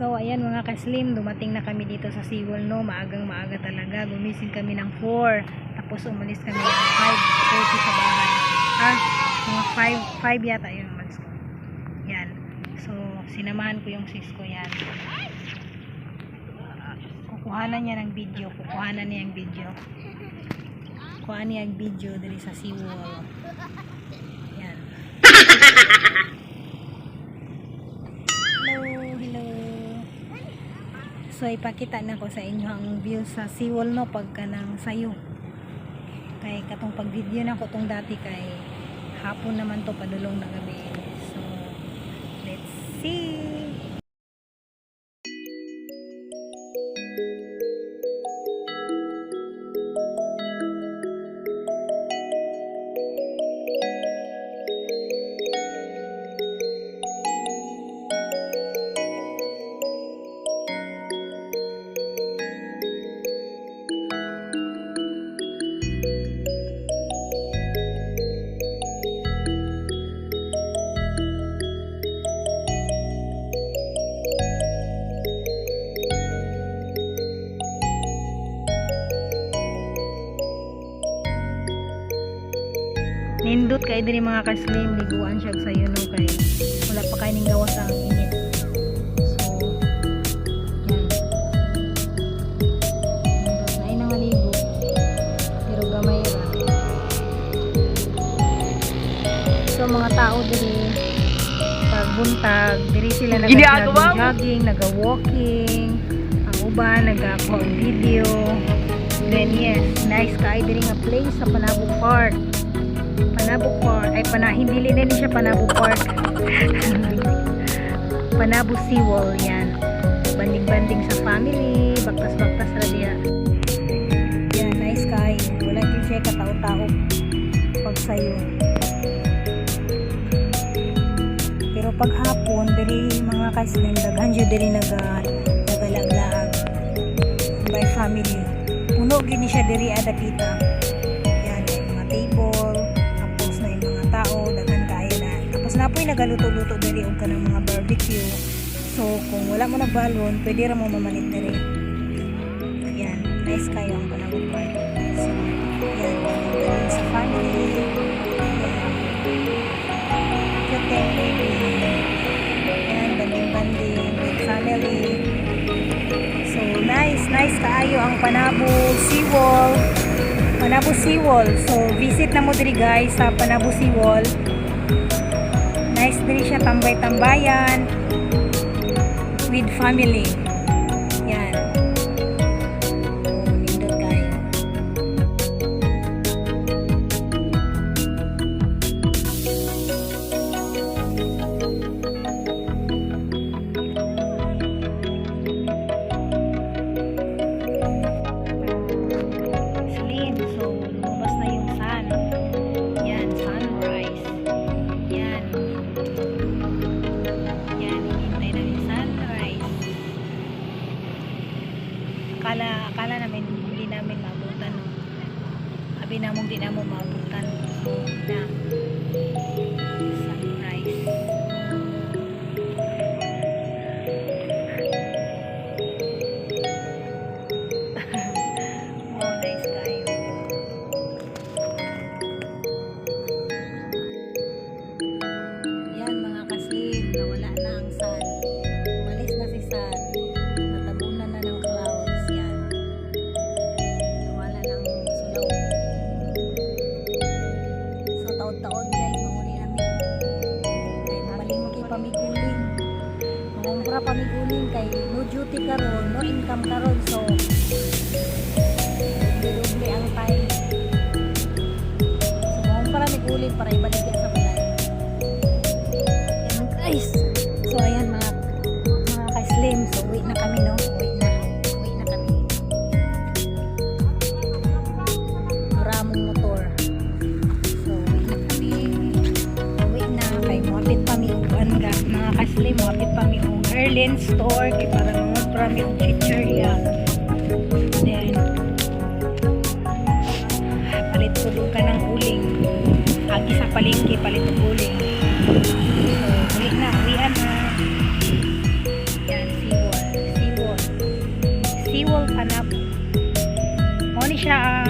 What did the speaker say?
So, ayan mga kaslim, dumating na kami dito sa Seawall, no? Maagang maaga talaga. Gumising kami ng 4. Tapos umalis kami ng 5:30 sa bahay. Ah, mga 5, 5 yata yun umalis ko. Yan. So, sinamahan ko yung sis ko yan. Kukuhanan niya ng video. Kukuhanan niya yung video. Kukuha niya yung video diri sa seawall. Yan. Hello, hello. So ipakita na ko sa inyo ang view sa seawall, no, pagka ng sayo. Kay katong pag-video na ko tong dati kay hapon naman to, padulong na gabi. So let's see. Nindot kay diri, mga kaslim, liguan siya sayo, no, kay wala pa kay ning gawas ang init. So yan. Nindot na nangaligo. Pero gamay ra. So mga tao diri pag buntag, diri sila Ginagawa mo? nag-jogging, naga-walking, ang uban nagakuha og video. Then yes, nice kay diri nga place sa Panabo Park. Panabo Park. Ay, hindi na siya Panabo Park. Panabo Seawall, yan. Banding-banding sa family, baktas-baktas ra diya. Yan, nice kay. Wala gyud siya katao-tao pag sayo. Pero pag hapon, diri, mga kaslim, daghan jud diri nagalaglaag by family. Puno gyud ni siya diri adakita. Yan, may mga table, tapos na yung mga tao, daghan kaayo na. Tapos na po'y nagaluto-luto diri og kanang mga barbecue. So, kung wala mo nagbalon, pwede ra mo mamalit diri. Yan, nice kayo ang Panabo Park. So, yan, banding sa family. Yan. Cute kayong baby. Yan, banding-banding with family. So, nice, nice kaayo ang Panabo Seawall. Panabo Seawall. So, visit na mo diri, guys, sa Panabo Seawall. Nice diri siya tambay-tambayan with family. Yan. Oh, nindot kayo. Slim. So, lumabas na yung sun. Yan, sunrise. Yan. Yan, hinihintay namin sunrise. Akala namin hindi namin maabutan, no. Sabi namong di namo maabutan. So, na. Sunrise. Wow, nice kayo. Yan, mga kaslim, nawala na ang sun. Umalis na si sun. Natabunan na ng clouds. Yan. Nawala ng sulaw. So taod-taod, guys, manguli kami. Kay mamalingki pa mi guling. Mangumpra pa mi guling kay no duty karon, no income karon. So doble-doble ang time. So mangumpra mi guling para ibalik sa balay. Yan, guys. So ayan, mga ka-slim. So uwi na kami, no. Uwi na. Uwi na kami. Maramong motor. So uwi na kami. Uwi na kay muapit pa mi og kuan ga, mga ka-slim, muapit pa mi og Erlin store kay para mangumpra mi og chichirya. Then palit ko ka ng uling. Agi sa palengke palit og uling. So, uwi na, uwian na. Yan, seawall. Panabo. Mao ni siya.